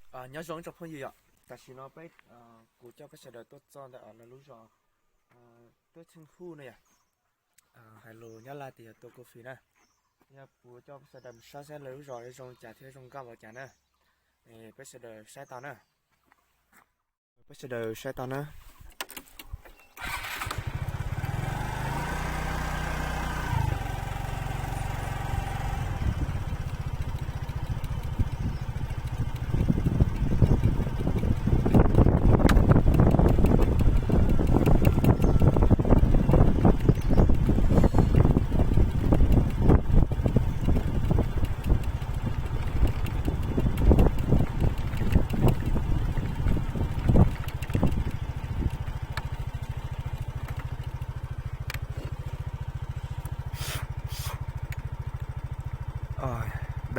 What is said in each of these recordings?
Nyob zoo ib tsoom phooj ywg yom, tam sim no peb, kuv coj peb sawv daws tuaj txog ntawm lawv lub zos Tuab Txheej Huj no yom. Hais lus Nyab Laj tias yog Tua Kua Fis na. Yog kuv coj peb sawv daws mus saib saib lawv lub zos zoo li cas thiab zoo nkauj npaum cas na. Peb sawv daws saib tau na. Peb sawv daws saib tau na.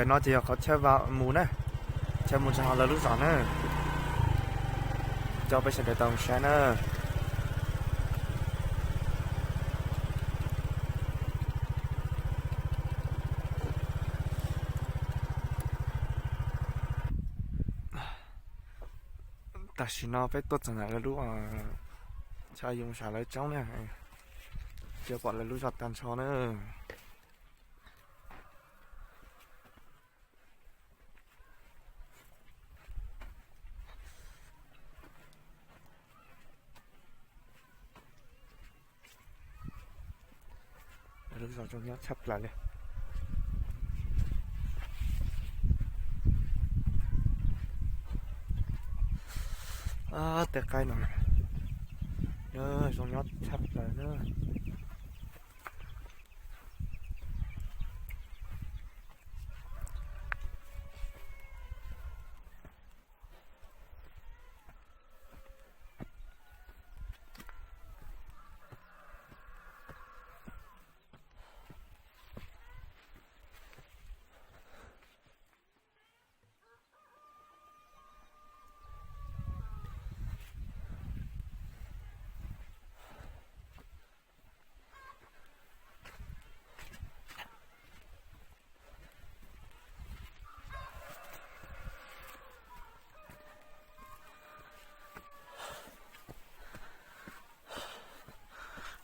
Ntawm no ces yog qhov chaw mus na, chaw mus txog lawv lub zos na. Coj peb sawv daws tau mus saib na. Tam sim no peb tuaj txog ntawm lawv lub, chaw yuav mus saib lawv tsob na, yuav pom lawv lub zos tag nrho na. Lub zos zoo nyob tshaj plaws li. Tej qaib no zoo nyob tshaj plaws na.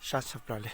Sab tshaj plaws li.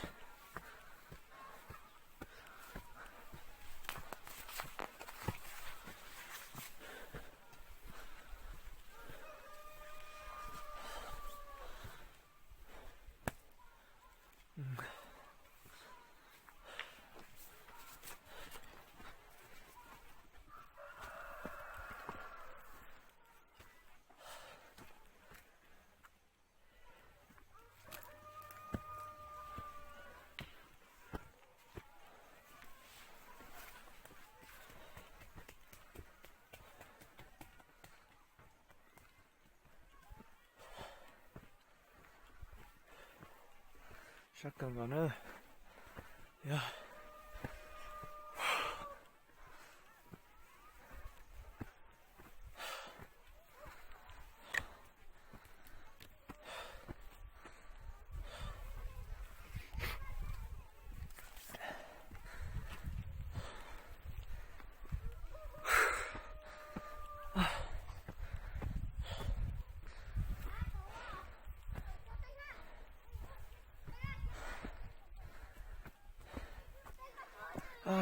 Sab kawg nkaus na.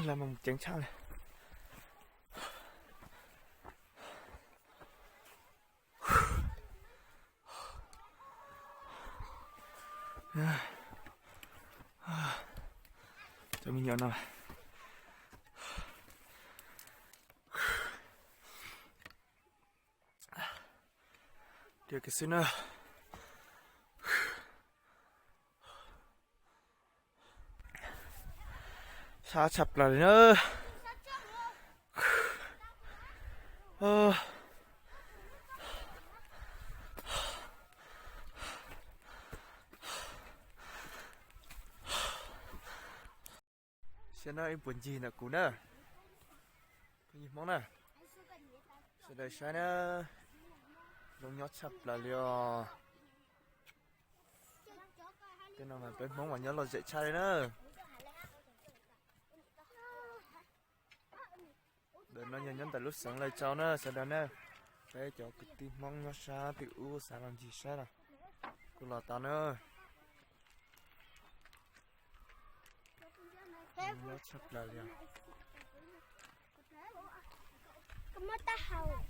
Lawv mas ceev tshaj li. Cov me nyuam no, tiag kiag xwb na. Sab tshaj plaws li na. Saib no ib puas ncig ntawm kuv na, phooj ywg Hmoob na, sawv daws saib na, zoo nyob tshaj plaws li os. Tej no mas peb Hmoob mas nyob lom zem tshaj li na. Ntawm no yog nyob ntawm lub xeev Laij Tsau na sawv daws na. Peb cov kwv tij Hmoob nyob sab tim ub xav los ncig saib na. Kuv los tau na. Nyob tshaj plaws li os. Koj muab taub hau.